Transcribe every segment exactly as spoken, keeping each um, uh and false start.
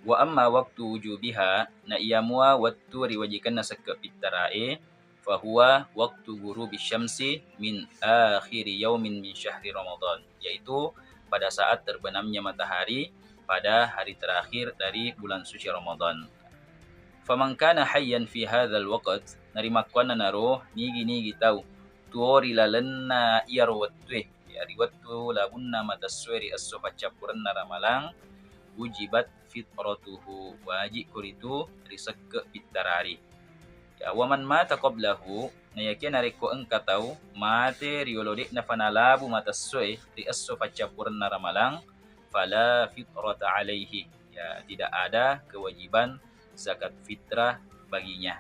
Wa amma waqtu wujubiha, na iya mua wettu riwajikenna sekke pittarae, fahuwa waqtu ghurubi syamsi min akhiri yaumin min syahri Ramadan, yaitu pada saat terbenamnya matahari pada hari terakhir dari bulan suci Ramadan. Faman kana hayyan fi hadzal waqt, narimakkuannanaro nigi-nigi tau tuo ri lalenna iyaro wettue, ya, ri wettu labunna matessoe ri esso paccappurenna Ramalang, wujibat fitratuhu, wajib koritu risekke pittarari. Ya, wa man mata qablahu, nayakiya narekko engka tau mate riyolo de'na fanalabu matessoe ri esso paccappurenna Ramalang, fala fitrata alaihi, ya, tidak ada kewajiban zakat fitrah baginya.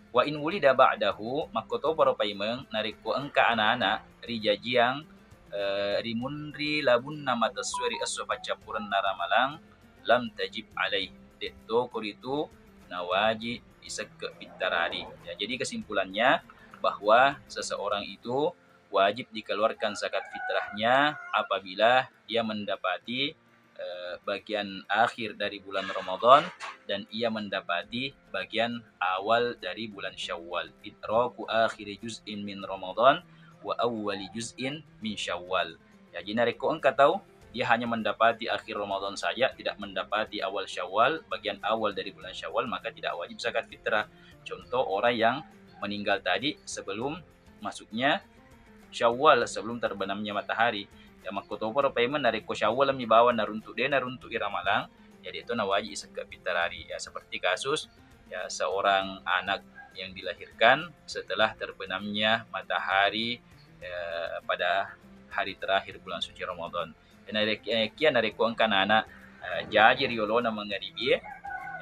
Wa in wulida ba'dahu, makkotoparo paimeng narekko engka anana rijajiang, eh, rimunri labunna matessoe ri esso paccappurenna Ramalang, lam tajib alaih, de'to koritu nawaji isekke pittarari. Ya, jadi kesimpulannya bahwa seseorang itu wajib dikeluarkan zakat fitrahnya apabila dia mendapati, eh, bagian akhir dari bulan Ramadan dan ia mendapati bagian awal dari bulan Syawal. Idraku akhiri juz'in min Ramadan wa awwali juz'in min Syawal. Jadi narekko engka tau dia hanya mendapati akhir Ramadan saja, tidak mendapati awal Syawal, bagian awal dari bulan Syawal, maka tidak wajib zakat fitrah. Contoh orang yang meninggal tadi sebelum masuknya Syawal, sebelum terbenamnya matahari. Ya, makkotoparo paimeng narekko Syawal mi bawang naruntuk, de naruntuk i Ramalang, ya de'to nawaji isekke pittarari. Ya, seperti kasus, ya, seorang anak yang dilahirkan setelah terbenamnya matahari, ya, pada hari terakhir bulan suci Ramadan. Ya, narek-, eh, kia narekko engka anana, eh, jaji ri yolona mangaribie,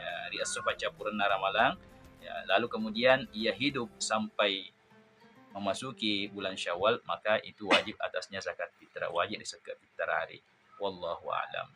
ya, ri esso paccappurenna Ramalang, ya, lalu kemudian ia hidup sampai memasuki bulan Syawal, maka itu wajib atasnya zakat fitrah, wajib isekke pittarari. Wallahu a'lam.